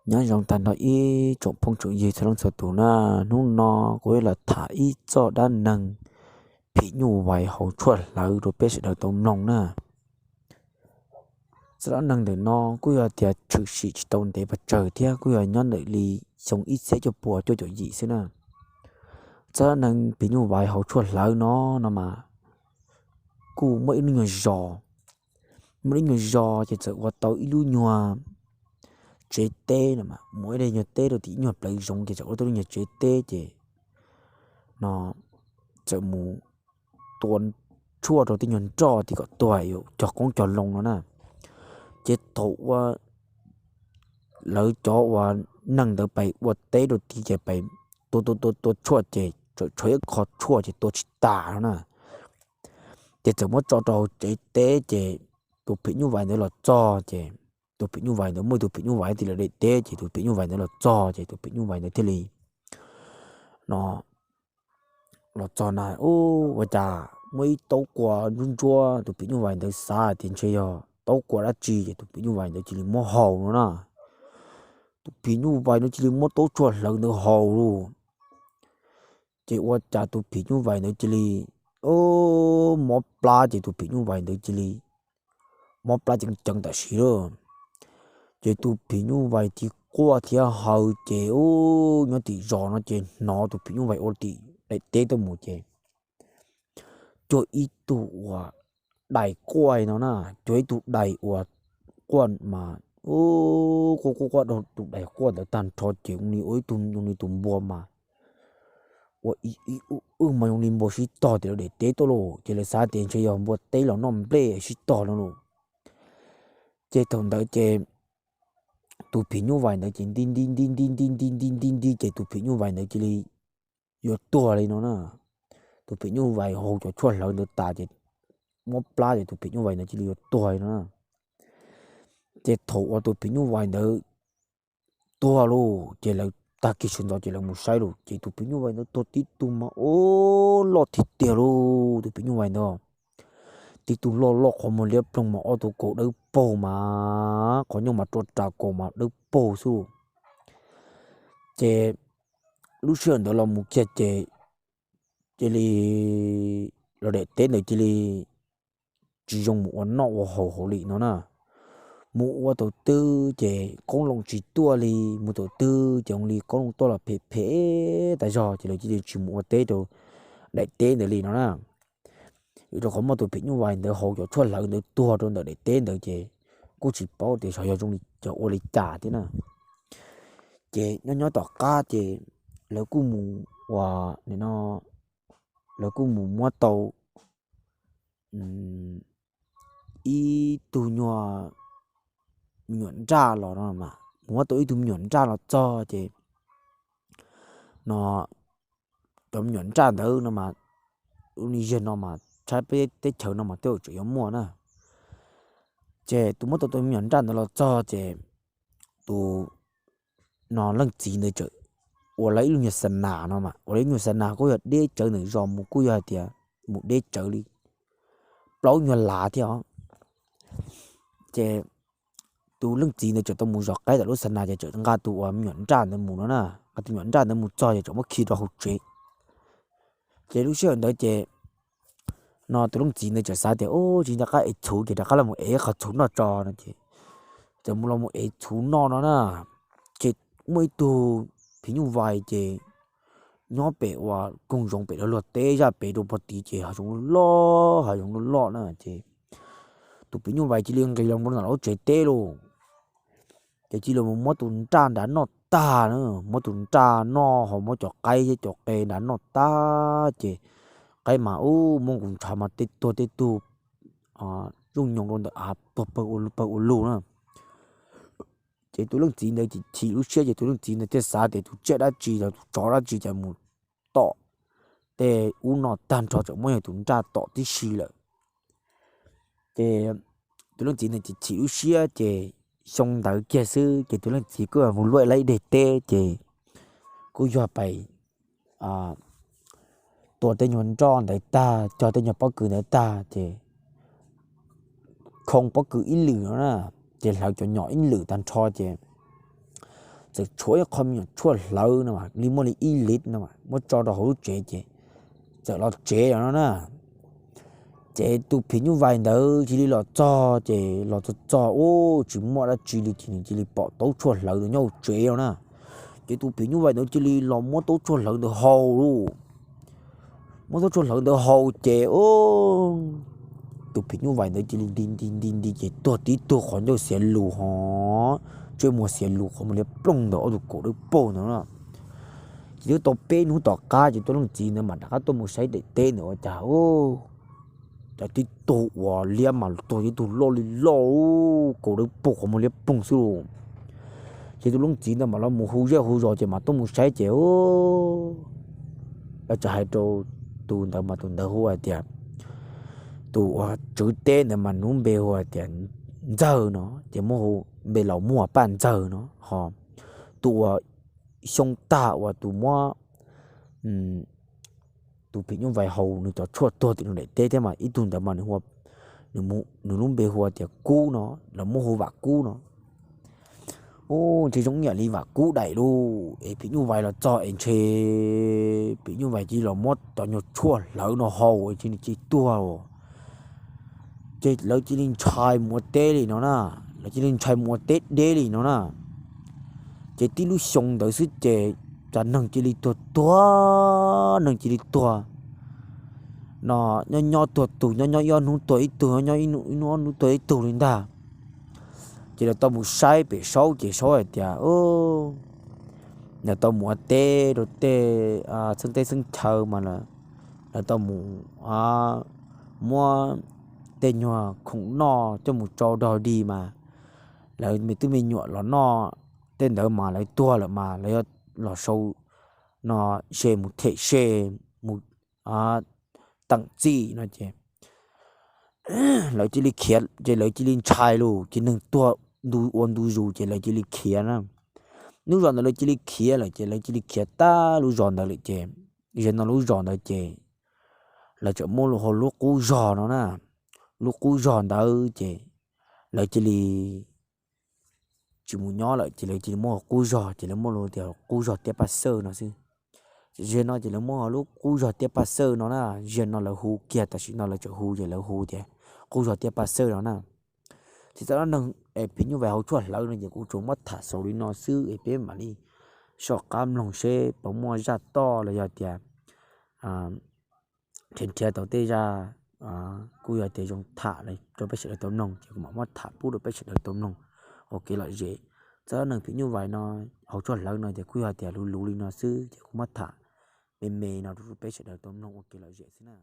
Nyob zoo tag nrho ib tsoom phooj tsoom ywg txhua leej txhua tus na, hnub no kuv yuav los tham ib txoj dab neeg phim nyuj vais haus tshuaj hlawv rau peb sawv daws tau mloog na. Txoj dab neeg ntawm no kuj yog tias tshwm sim tsis tau ntev pes tsawg thiab, kuj yog nyob ntawm li xyoo ib txhiab cuaj puas cuaj caum yim xwb na. Txoj dab neeg phim nyuj vais haus tshuaj hlawv no no mas kuj muaj ib lub nyuag zos, muaj ib lub nyuag zos ces txawm ua tau ib lub nyuag tsev teb no, mus ib daim nyuag teb rau tim ib nyuag plawv zoov ces txawm ua tau lub nyuag tsev teb ces no txawm mus tua tshuaj rau tej nyuag nroj tim kom tuag cog qoob cog loo no na. Ces thaum ua lawv cov uas neeg ntawd pais ua teb rau tid ces pais tua tua tua tua tshuaj ces txawm tshuav ib qho tshuaj ces tua tsis tas no na. Ces txawm muab tso rau hauv tsev teb ces tus phim nyuj vais ntawd los txog ces tus phim nyuj vais ntawd muaj ib tug phim nyuj vais tim lawv daim teb ces tus phim nyuj vais ntawd los txog ces tus phim nyuj vais ntawd thiaj li no los txog na, ua cas muaj ib taub kua ntsuab ntsuab, tus phim nyuj vais ntawd xav tias ntshe yog taub kua dab tsi ces tus phim nyuj vais ntawd cia li muab haus no na. Tus phim nyuj vais ntawd cia li muab taub tshuaj hlawv ntawd haus lauj. Ces ua cas tus phim nyuj vais ntawd cia li mob plab ces tus phim nyuj vais ntawd cia li mob plab ceev ceev tam sim lawm. Ces tus phim nyuj vais thiaj quaj thiab haw ces nyob tim zos no ces hnov tus phim nyuj vais ua tim daim teb tuaj mus ces cuag ib tug uas dais quaj no na, cuag ib tug dais uas quaj mas quaj quaj quaj rau tus dais quaj ntawd tag nrho ces zoo li ua ib tug zoo li tus npua mas ua ib ib ub wb mas zoo li npua sib tog tim lawv daim teb tuaj lauj. Ces lawv xav tias ntshe yog npua teb los noj nplej sib tog no lauj. Ces thaum ntawd ces tus phim nyuj vais ntawd ces nti nti nti nti nti nti nti nti nti ces tus phim nyuj vais ntawd cia li yuav tuag li no na. Tus phim nyuj vais haus cov tshuaj hlawv ntawd tas ces mob plab ces tus phim nyuj vais ntawd cia li yuav tuag li no na. Ces thaum uas tus phim nyuj vais ntawd tuag lauj ces lawv tag kis sawv ntxov ces lawv mus saib lauj ces tus phim nyuj vais ntawd tuag tib tug mas ua loj tiag tiag lauj. Tus phim nyuj vais ntawd tib tug loj loj qhov muag liab ploog mas ob tug kaus dawb paug mas qhov ncauj mas rua ras kaus mas dawb paug xwb. Ces lub sij hawm ntawd los mus kiag ces cia li los daim teb ntawd cia li tsis zoo mus ua noj ua haus hauv li no na. Mus ua thaum twg ces qoob loo tsis tuaj li, mus thaum twg ces zoo li qoob loo tuaj los phem phem tas zog ces lawv cia li tsis mus ua teb rau daim teb ntawd li no na. Vim rau qhov muaj tus phim nyuj vais ntawd haus cov tshuaj hlawv ntawd tuag rau ntawm daim teb ntawd ces kuj tsis paub tias xyov yog zoo li cov ua li cas thiab na. Ces nyob nyob tom qab ces lawv kuj mus ua, no, lawv kuj mus muab tau ib tug nyuag me nyuam nraj los no, mus muab tau ib tug me nyuam nraj los txog ces no cov me nyuam nraj ntawd no mas, ua li yog no mas tshaib peb teb chaws no mas tej zaum tseem yuav muaj na. Ces tus muab tau tus me nyuam nraj ntawd los txog ces tus no leej txiv ntawd txawm ua lawv ib lub nyuag xa nas no mas, ua lawv ib nyuag xa nas kuj yog deb tsawv ntawm zos mus kuj yog hais tias mus deb tsawv li plaub nyuag lav thiab os. Ces tus leej txiv ntawd txawm tau mus zov qaib tom lub xa nas ces txawm nqa tus uas me nyuam nraj ntawd mus no na, nqa tus me nyuam nraj ntawd mus txog ces txawm muab khi rau hauv tsev. Ces lub sij hawm ntawd ces no tus leej txiv ntawd txawm xav tias, Ub, tsis nco qab ev txhuv ces rov qab los mus ev ib qho txhuv noj tso no ces txawm mus los mus ev txhuv noj no na. Ces muaj ib tug phim nyuj vais ces nyob pem uas koog zoov pem lawv luag teb zaj pem rau puag tid ces hav zoov loj loj, hav zoov loj loj na ces tus phim nyuj vais cia li nqis los mus rau ntawm lub tsev teb lauj. Ces cia li mus muab tus nraj nrad noj tag na, muab tus nraj noj ho muab cov qaib thiab cov qe nrad noj tag ces qaib mas ub muab nqus ntshav mas tej tuag tej tug zooj nyoos rau ntawm av tuag pawg ua lug na. Ces tus leej txiv ntawd chim lub siab ces tus leej txiv ntawd thiaj xav tias tus tsiaj dab tsi los tus tsov dab tsi cas mus tom tej ub no tag nrho tseem muab yog tus nraj tom tib si lawm. Ces tus leej txiv ntawd chim lub siab ces xyoo ntawd kiag xwb ces tus leej txiv kuj mus luaj ib deg teb ces kuj yog pais tua tej nyuag nroj ntawd tag, cog tej nyuag pob kws ntawd tag ces khoo pob kws ib lwm no na, ces hlawv cov nyom ib lwm tag nrho ces txawm tshuav ib qho me nyuam tshuaj hlawv no li muaj li ib liv no muab tso rau hauv lub tsev ces txawm los tsev lawm no na. Ces tus phim nyuj vais ntawd cia li los txog ces los txog txog ub tsis muaj dab tsi li ces nws cia li pom taub tshuaj hlawv ntawd nyob hauv tsev no na. Ces tus phim nyuj vais ntawd cia li los muab taub tshuaj hlawv ntawd haus lauj. Muab taub tshuaj hlawv ntawd haus ces tus phim nyuj vais ntawd cia li nti nti nti nti ces tuag tib tug qhov ncauj xiav lus hos, ntsej muag xiav lus qhov muag liab ploog ntawm ob tug kaum dawb paug ntawd na. Ces twb tau peb hnub tom qab ces tus leej txiv ntawd mam rov qab tuaj mus saib daim teb ntawd ua cas cov tib tug uas liab mas tuag tib tug loj li loj, kaum dawb paug qhov muag liab ploog xwb lauj. Ces tus leej txiv ntawd mam los mus hu zej hu zos ces mam tuaj mus saib ces lawv txawm hais rau tus ntawd mas tus ntawd hu hais tias, tus uas tswv teb ntawd mas nws lub npe hu hais tias Ntxawg no ces muab hu, npe laus muab hu Paj Ntxawg no ho. Tus uas xyoo tag uas tus muab tus phim nyuj vais haus nws cov tshuaj tuag tim nws daim teb thiab mas ib tug ntawd mas nws lub npe hu tias Kub no, lawv muab hu Vam Kub no. Ub, ntshe zoo ib yam li Vam Kub daim lauj, es phim nyuj vais los txog es ntshe phim nyuj vais cia li los muab cov nyuag tshuaj hlawv no haus es ntshe nws cia li tuag. Ces lawv cia li ntshai mus ua teb li no na, lawv cia li ntshai mus ua teb deb li no na. Ces tib lub xyoo ntawd xwb ces cov neeg cia li tuag tuag, neeg cia li tuag no, nyob nyob tuag tug, nyob nyob ib ob hnub tuag ib tug, nyob nyob ib hnub ob hnub tuag ib tug li ntag. Ces lawv tau mus saib pem saub ces saub hais tias lawv tau mus ua teb rau tej xeeb teb xeeb chaw mas lawv tau mus muab tej nyuag khoom noj coj mus tsau dog dig mas lawv me tub me nyuam los noj tej ntawd mas lawv tuag lawm mas lawv yuav los sau no se mus them se mus teem txim no ces lawv cia li khiav ces lawv cia li ntshai lauj, ces neeg tuag ntu ua ntu zus ces lawv cia li khiav na. Lub zos ntawd lawv cia li khiav lawm ces lawv cia li khiav tag lub zos ntawd lawm ces, zaum no lub zos ntawd ces lawv txawm muab lub hu lub qub zog no na. Lub qub zog ntawd ces lawv cia li tsis mus nyob lawm ces lawv cia li muab hu qub zog ces lawv muab hu tias qub zog Tiab Paj Xawj no xwb. Zaum no ces lawv muab hu lub qub zog Tiab Paj Xawj no na, zaum no lawv hu kiag tam sim no lawv tseem hu ces lawv hu tias qub zog Tiab Paj Xawj no na. Ces txawm no neeg phim nyuj vais haus tshuaj hlawv no ces kuv tsuas muab tham xaus li no xwb es peb mam li soj qab mloog seb puas muaj zaj toj los yog tias nrhiav nrhiav tau tej zaj kuj yog tias zoo tham rau peb sawv daws tau mloog ces kuv mam muab tham pub rau peb sawv daws tau mloog ua kev lom zem. Txawm neeg phim nyuj vais no haus tshuaj hlawv no ces kuj yog tias luv luv li no xwb ces kuv muab tham me me no rau peb sawv daws tau mloog ua kev lom zem xwb na.